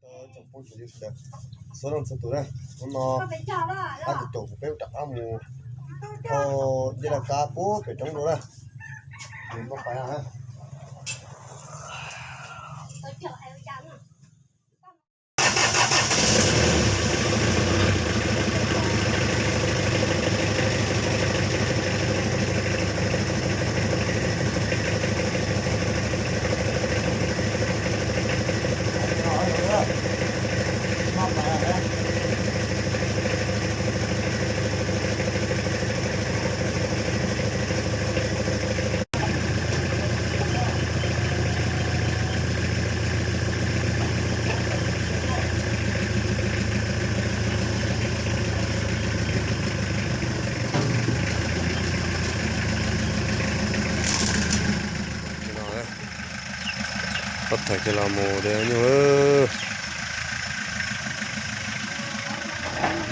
Tsoom phooj ywg sawv daws, txhua leej txhua tus na, hnub no pab tus caum kuv peb rov qab mus thauj ncej laj kab puag pem roob dua na. Npaj pais na. Pab thaim kiag los mus de nyuj lawm.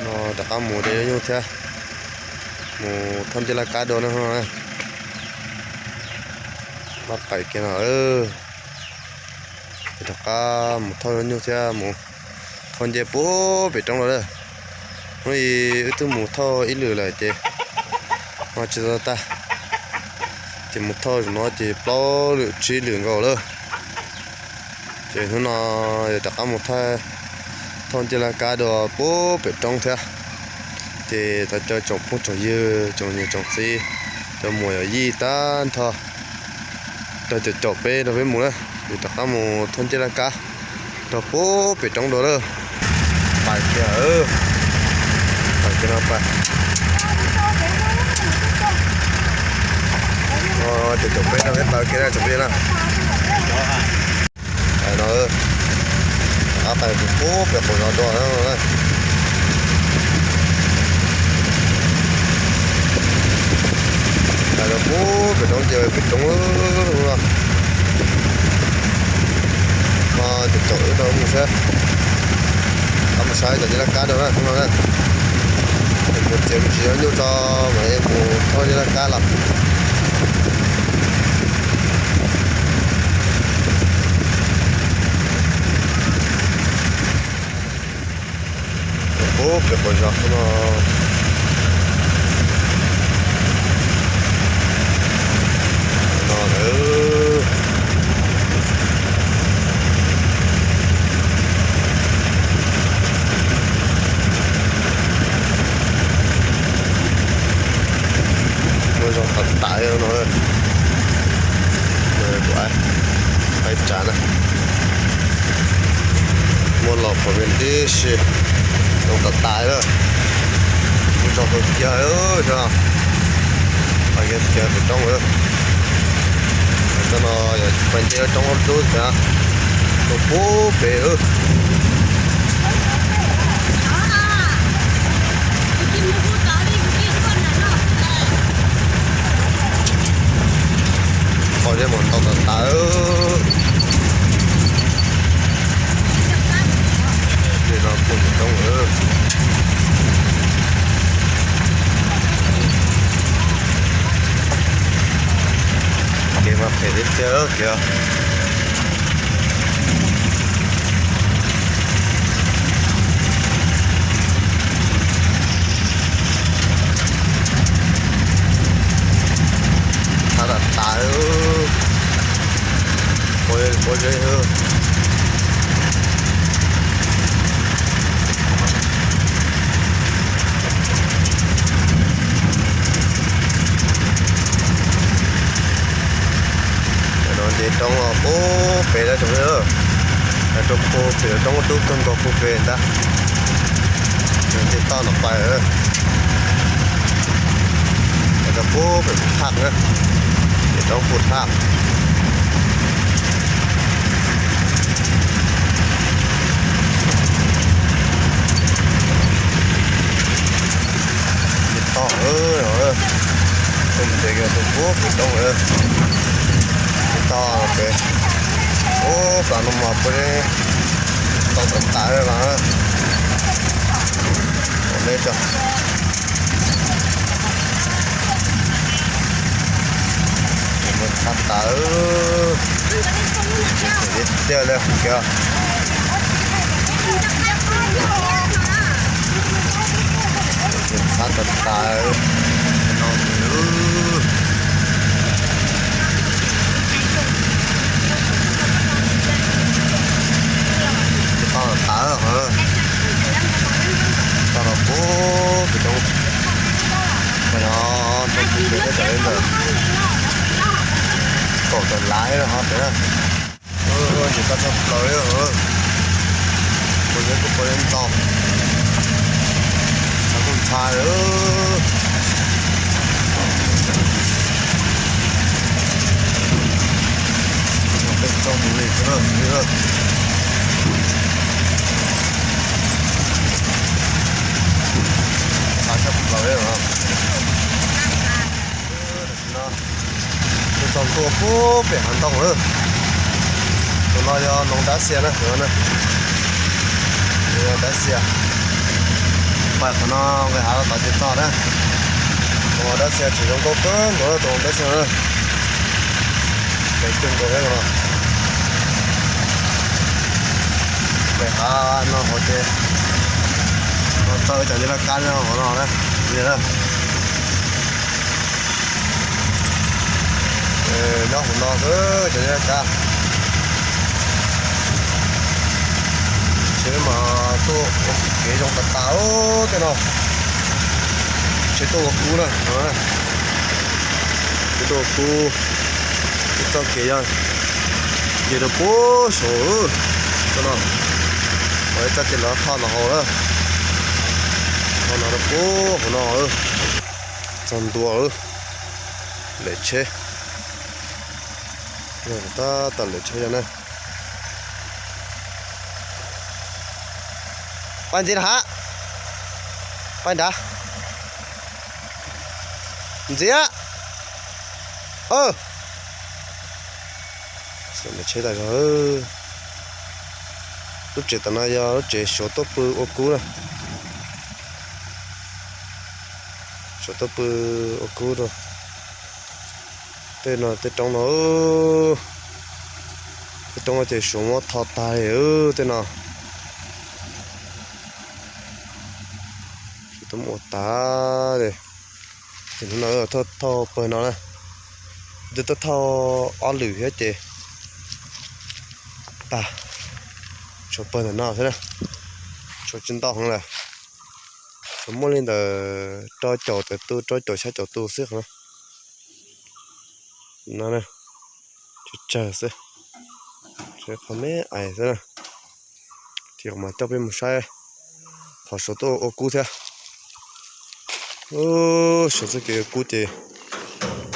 No rov qab mus de nyuj thiab, mus thauj ncej laj kab dua na. Pab thaim kiag no, rov qab mus thauj nyuj thiab mus thauj ncej puag pem roob los lawm. Hnub i wb twb mus thauj ib lwm lawm ces ho tsis tau tag, ces mus thauj zaum no ces plaub lwm tsib lwm nkaus lawm. Ces hnub no yog rov qab mus thauj ncej laj kab dua puag pem roob thiab. Ces thov caw tsoom phooj tsoom ywg, tsoom niam tsoom txiv, cov muam yawm yij tag nrho rau caum caum peb rau peb mus na, ces rov qab mus thauj ncej laj kab rau puag pem roob dua lawm. Pais kiag, pais kiag no pais. Caum caum peb rau peb pais kiag na tsoom phooj ywg na. Pais no, rov qab pais puag pem qaum zos dua na. Pais rau puag pem roob ces pem roob no. Caum caum wb rau mus saib, rov mus saib cov ncej laj kab dua na hnub no na. Ces mus txiav me ntsis nyuj tso mam li mus thauj ncej laj kab los. Puag pem qaum zos no. No lawm. Muaj zog tas tas no. Kuv hais tsav na, muaj los pom me tib si, zoo tas tas lawm. Muaj zog kawg kiag, hais kiag pem roob lawm. Cov no yog pais nce roob dub thiab, rau puag pem lawm. Qhov zeb mas ntau tas tas. Tej no puag pem roob lawm. Kev mas phem tiag tiag kiag. Thab tas tas, pob zeb. Cov no nce roob puag pem lawm tsoom phooj ywg, rau puag pem roob dub kawg nkaus puag pem ntag. Nce toj no pais, rau puag pem Phu Thaj na, pem roob Phu Thaj. Toj, toj ntev kiag rau puag pem roob, toj pem, ub, plas no mas puag ntau tas tas lawm. Tom nej tso, mus tshaj tas, tiag tiag li kiag. Tawv no, tau tawv, tau los puag pem roob, no roob puag pem teb tawm li ntawd, kaum tawm laiv no ho pem na. Ces tau tshaj plaws li, kuv yog kuj pom li ntau, txhaj kuj ntxhab li. Peb txoj mus li xwb na, ntxhab tshaj plaws li os. Tam sim no kuv txog ntua puag pem hav ntoo lawm. Tus no yog noov dab xia na, tus no na, yog dab xia. Pais qhov no nqis hav los tod ces txog na. Tus dab xia tseem zoo nkauj kawg nkaus, tus dab xia na, pem kawg nkaus thiab no. Nqis hav no hauv ces los txog cov ncej laj kab nyob hauv no na, li na. Nyob hauv no xwb cov ncej laj kab. Tsheb mas tuaj ua kev zoo tas tas tej no. Tsheb tuaj ua kub na, tsheb tuaj ua kub. Ib txoj kev yog nce rau puag saud, txoj no, ib txoj ces lawv tho no hauv lawm, tho no rau puag hauv no. Txog ntua lawm, lem tsheb, tab tom lem tsheb yog na. Pais ntxiv na ha, pais nrad, ntxiv. Lem tsheb tas zog. Lub tsev tom no yog lub tsev Suav tuaj pw ua kub na. Suav tuaj pw ua kub rau. Tej no tej roob no, tej roob no ces Suav muab tho tag li tej no. Suav tuaj muab ua tag li. Ces hnub no thauj thauj pawg no na, twb tuaj thauj ob lwm thiab ces tag, tshuav pawg ntawm no xwb na, tshuav tsis ntau heev lawm, tshuav muaj li ntawm rau caum tawm tus, rau caum xya caum tus xwb qhov no. No, tsawg tsawg xwb, qhov me ais xwb na. Ces kuv mam coj peb mus saib qhov Suav tuaj ua kub thiab. Suav txoj kev ua kub ces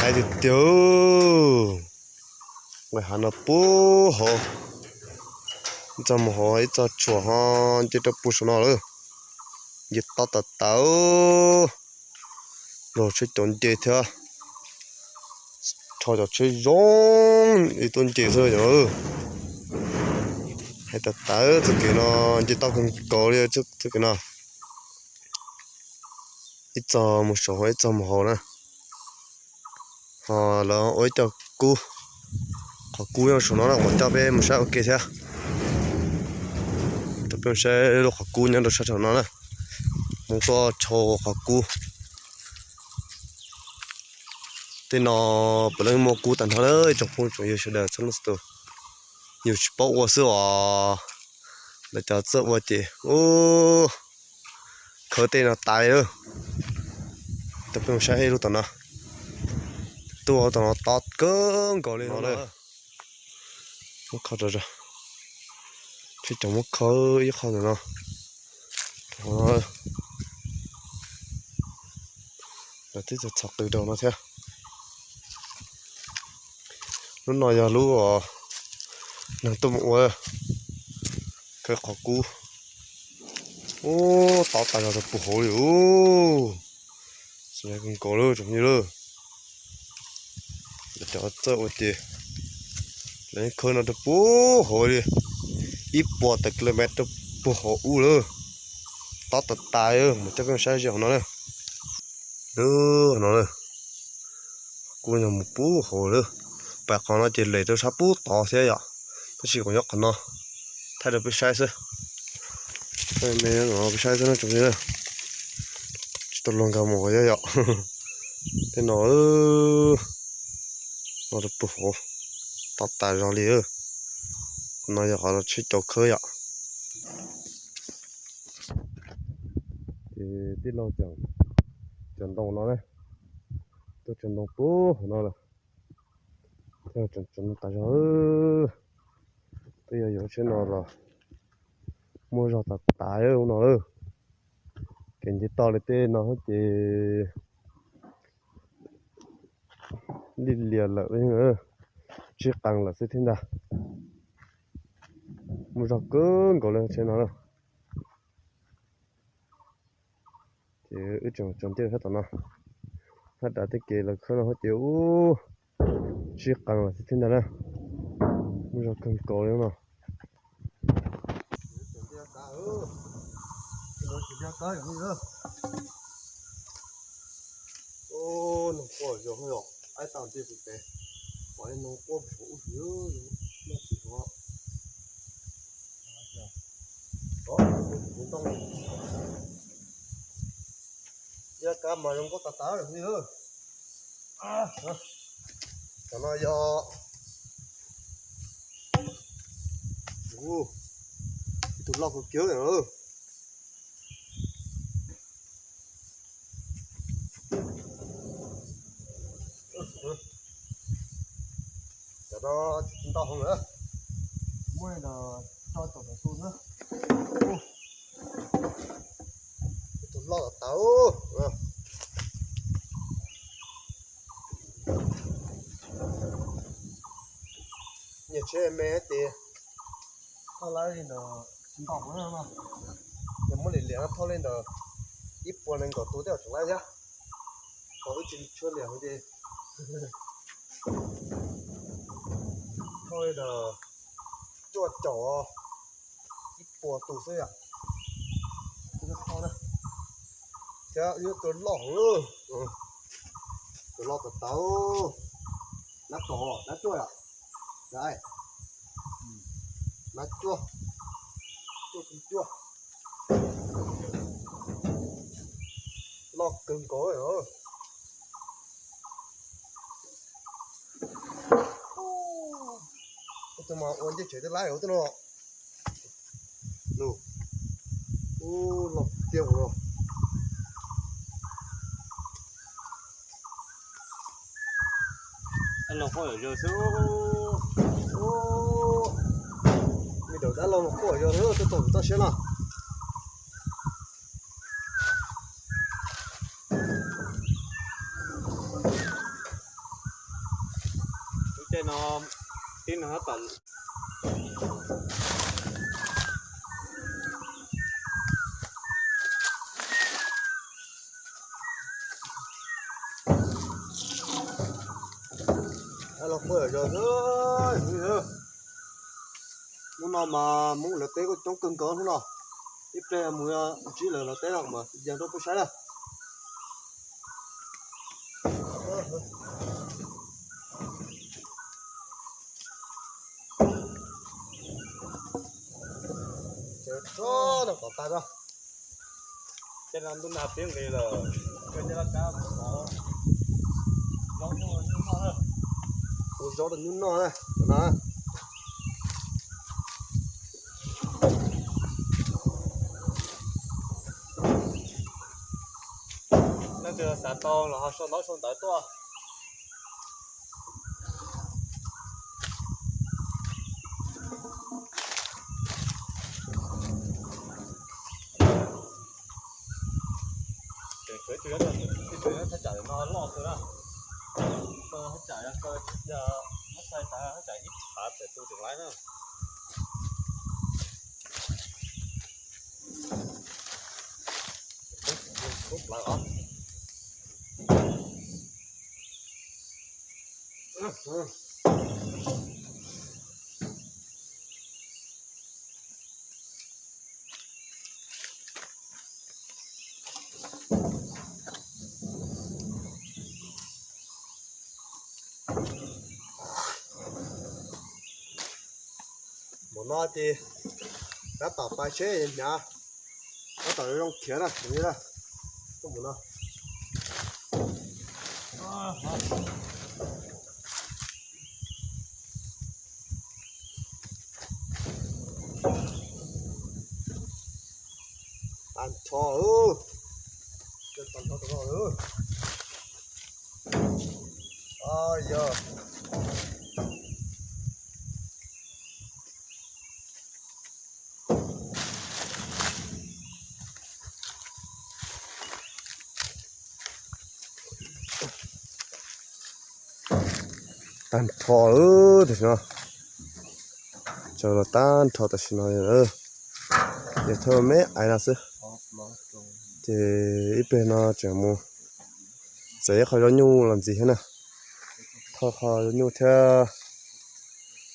ais tiag tiag. Nqis hav no puag hauv, ib txog mus hauv ib txog tshuam ho nce rau puag saum no lawm. Nce tob tas tas, luag tsheb caum nce thiab. Rho cov tsheb zoo li tuaj nce xwb yom. Hais tas tas txoj kev no nce tau kawg nkaus li txoj kev no. Ib txog mus saum ib txog mus hauv na. Ho lawv ua ib co kub, qhov kub nyob saum no na, kuv coj peb mus saib ua ke thiab. Coj peb mus saib lub qhov kub nyob rau sab saum no na. Mus tuaj tshau qhov kub. Tej no puav leej muaj kub tag nrho lawm tsoom phooj tsoom ywg sawv daws txhua leej txhua tus. Yus tsis paub ua xwb os, lawv cov txawj ua ces ub, khawb tej no tas li lawm. Coj peb mus saib ib lub tom no, tuaj tom no tob kawg nkaus li no lawm. Muab kho, tsis cov muab khawb ib qho ntawm no. Lawv twb txhos qws rau no thiab. Lub no yog lub neeg tuaj mus ua khawb qhov kub. Ub, tob tas zog rau puag hauv li ub. Xav kawg nkaus lawm tsoom phooj ywg. Lawv cov txawj ua ces lawv yeej khawb no rau puag hauv li, ib puas tawm kis lus mev rau puag hauv ub lawm. Tob tas tas, mus coj peb saib ze hauv no na. Lub no na, kub yog mus puag hauv lawm. Pais qhov no ces lem rau sab puag tod thiab yom, tab sis kuv nyob qhov no thaij rau peb saib xwb. Peb saib xwb no tsoom phooj ywg. Tus luag nkag mus qhov yog yom. Tej no, no rau puag hauv, tau tas zog li. Qhov no yog qhov los tsheb cau khawb yom. Ces tij laug cov ntoo no na, tuaj tsaws ntoo puag hauv no lawm. Tseem tseem tas zog, twb yog yuav tsheb no los muaj zog tas tas lub no lawm. Kev nce toj li tej no ces lij lias lawm, tsib qees lawm xwb thiab ntag. Muaj zog kawg nkaus li tsheb no na. Ces wb tseem tsaus ntuj sab tom no, sab rau tej kev lawv khawb no ces ub, tsib qees lawm xwb thiab ntag na. Muaj zog kawg nkaus li no. Noog quaj yog, aib tau ntiag tus tes, pom noog quaj ub, noj tsis huv. Yog kab mas zoo nkauj tas tas li. Cov no yog ib tug loj kawg kiag. Cov no tsis ntau heev na, muaj li ntawd rau tom tus na. Tus loj tas tas. Nyiam tsheb me ces thauj laib li ntawd tsis ntau no, ces muab liam liam thauj li ntawd ib puas nees nkaum tus tej zaum tseem laib thiab. Ho wb tsis tshua liam ces thauj li ntawd cuaj caum ib puas tus xwb yom. Thiab yog tus loj heev, tus loj tas tas, nab tom nab cuaj yom. Nab cuaj, cuaj cuaj, loj kawg nkaus. Tus mas ua ncej tsev twb laib ua tej no. Ub, loj tiag no. Los quaj yam yog xwb. Me daum dab laug los quaj yam yog xwb, tuaj tau kuv toj siab no. Lub caij no tib neeg tab tom los quaj yam yog xwb. Hnub no mas Hmoob lawv teb kuj coob kawg nkaus hnub no. Ib pliag mus ntsib lawv lawv teb no mas yog rau peb saib na. Tso no kom tag na. Ces no ntuj nag pib nqis lawm, koj coj laj kab mus xov zaub nyuj noj na. Ua zaub rau nyuj noj na, no. Leej twg xav tau los ho sau ntaub sau ntawv tuaj. Thaj tsam no loj kawg na. Thaj tsam yog muab xaij tas thaj tsam ib phav pem tus tseem laib na. Kub plawv os. Mus no ces tab tom pais tsheb hnyav, tab tom zoo khiav na, mus no. Tag nrho, tag nrho. Yog. Tag nrho tam sim no, tsaws los tag nrho tam sim no. Yog thawj me ais no xwb, ces ib pliag no tseem mus txev ib qho zaub nyuj los ntxiv thiab na. Thauj qho zaub nyuj thiab,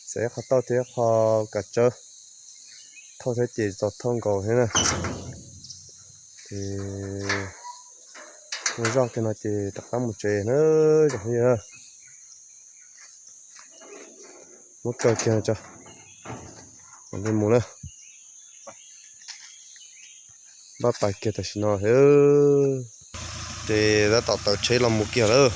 txev ib qho tauj thiab ib qho kav tsawb, thauj thiab ces txaus thauj nkaus thiab na. Ces ua zoj kiag no ces rov qab mus tsev na, cov phooj ywg. Muab kaw kiag no tso, mam li mus na. Npaj pais kiag tam sim no thiab. Ces tab tom taws tsheb los mus kiag lawm.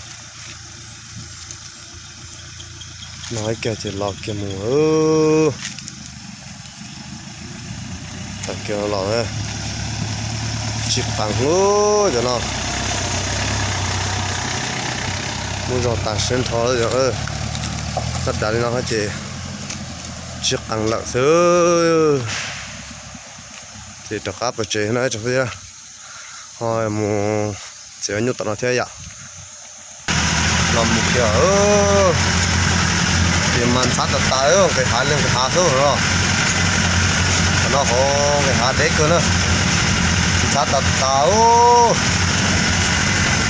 No ib kiag ces los kiag mus. Taws kiag los, tsis qees lub cov no. Muaj zog tas siab nrho lawm, tab dav li no ces tsis qees lawm xwb. Ces rov qab pais tsev na tsoom phooj ywg, ho mus txiav nyuj tom no thiab yom. Los mus kiag, ces mas ntxhab tas tas, nqis hav li nqis hav xwb no. Qhov no hauv nqis hav deb kawg na, ntxhab tas tas.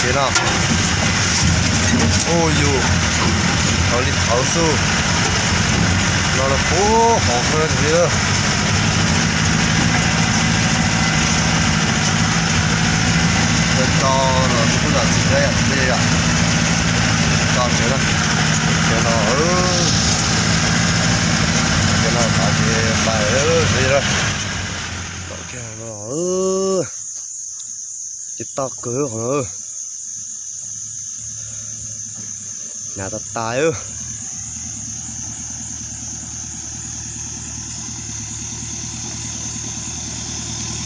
Ces no, u yus, thaum li thaum xwb, no los puag hauv xwb li. Tso los kuj zam txim thiab yom, tso tsev na, tsev no, tsev no tas ces pais tsev na. Tom kiag no, ces toj kawg qhov no, hnav tas tas.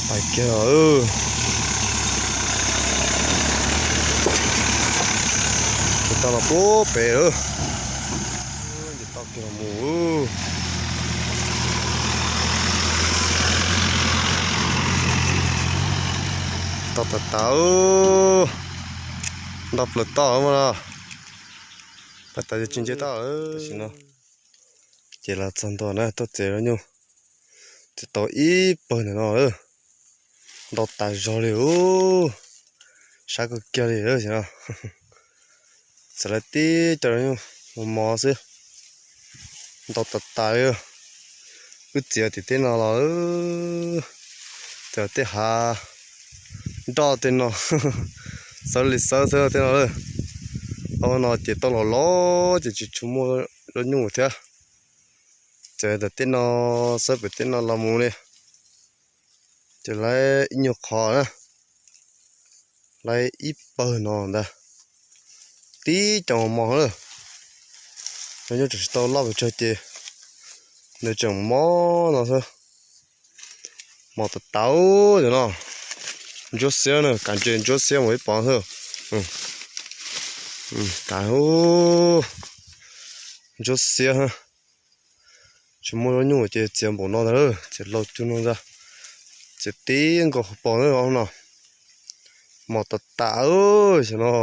Pais kiag, ces toj los puag pem lawm. Ces toj kiag los mus, toj tas tas, nto plaws toj mas no, tas tas tsis nce toj lawm. Tam sim no ces los txog ntua na, tuaj txiav zaub nyuj, txiav tau ib pawg ntawm no lawm, ntau tas zog li ub, sab kawg kiag li lawm. Txiav lawv tib co zaub nyuj mos mos xwb, ntau tas tas li. Wb txiav tim tej no los, txiav tej hav nroj tej no, xawb li xawb xwb tej no lawm. Ob no ces tau los los ces tsis tshua muaj zaub nyuj thiab. Ces ntawm tej no, xawb pem tej no los mus li, ces lawv ib nyuag qhov na, lawv ib pawg no ntag, tib co mos mos lawm. Zaub nyuj tseem tsis tau loj pes tsawg ces nws tseem mos no xwb. Mos tas tas cov no, ntsuab xiab na, kav ntses ntsuab xiab mus ib pov xwb. Kav ntsuab xiab, tsis muaj zaub nyuj ces txiav npaum no ntag, txiav laus cug no ntag, txiav tib nkaus hauv paus na no. Mos tas tas cov no,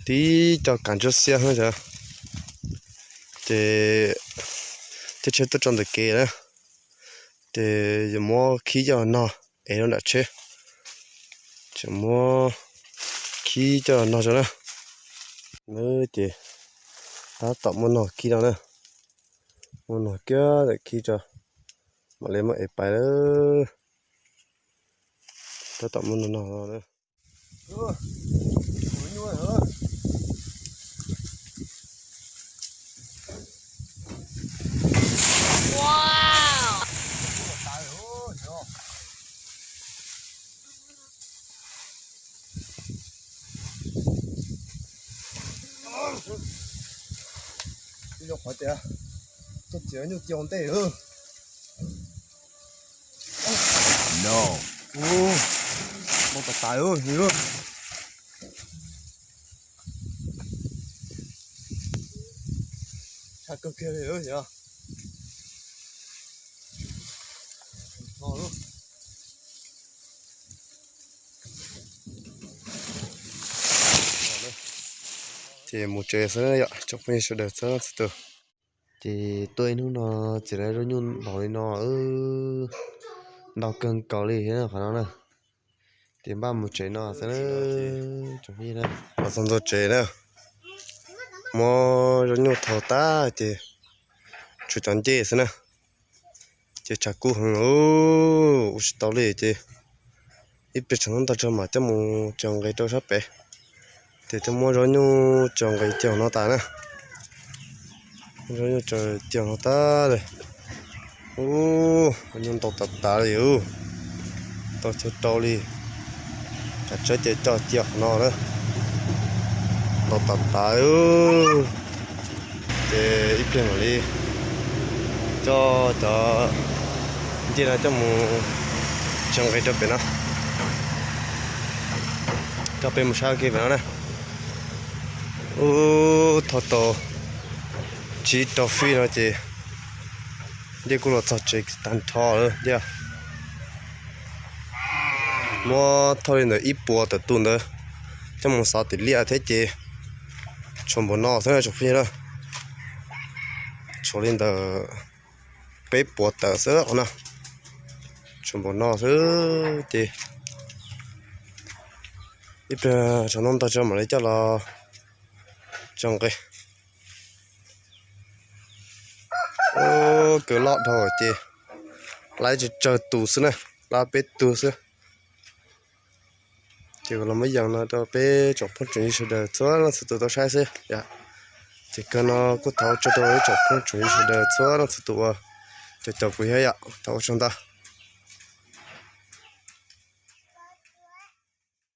tib co kav ntsuab xiab xwb. Ces thiaj tsheb tuaj tso ntawm kev na, ces yuav muab khib coj los nog es rau nram tsheb, tseem muab khib coj los nog tso na. Ces tab tom muab nog khib no na, muab nog kiag ntawm khib tso, mam li muab ev pais lawm. Tab tom muab nog nog no na. Yog qhov tias tuaj txiav nyuj cia ntej. Ntau tas tas. Tshaj kawg kiag li yog. Ces mus tsev xwb yom tsoom phooj ywg sawv daws txhua leej txhua tus. Ces tuaj ib hnub no txiav tau zaub nyuj npaum li no, ntau kawg nkaus li thiab qhov no na. Ces npaj mus tsev no xwb. Los txog ntua tsev na, muab zaub nyuj thau tag ces tshuav cov ncej xwb na. Ces tshav kub heev, ua tsis tau li ces ib pliag tsam ntau tag mam coj mus tso nqe rau sab pem. Ces twb muab zaub nyuj tso nqe cia no tas na. Zaub nyuj tso cia no tas li. Ub, nyuj ntau tas tas li, tau chaw rau li. Tsam tsawb ces coj cia qhov no na. Ntau tas tas. Ces ib pliag mam li coj cov ncej no coj mus tso nqe rau pem no. Coj peb mus sab kiag pem no na. Ub, thauj tau tsib rau fij no ces ncej kuj los txog tsev tag nrho lawm thiab. Muab thauj li ntawm ib puas tawm tus ntawd coj mus xov tim liaj thiab ces tshuav npaum no xwb na tsoom phooj ywg na. Tshuav li ntawm peb puas tawm xwb qhov no, tshuav npaum no xwb ces ib pliag tsam ntau tso mam li coj los tso nqe. Ub, kwv loj dhau ces lab tsawg tus xwb na, lab peb tug xwb. Ces los muab yees no rau peb tsoom phooj tsoom ywg sawv daws txhua leej txhua tus tau saib xwb yom. Ces kawg no kuj thov ua tsaug rau ib tsoom phooj tsoom ywg sawv daws txhua leej txhua tus uas caum caum kuv thiab yom, thov ua tsaug ntau.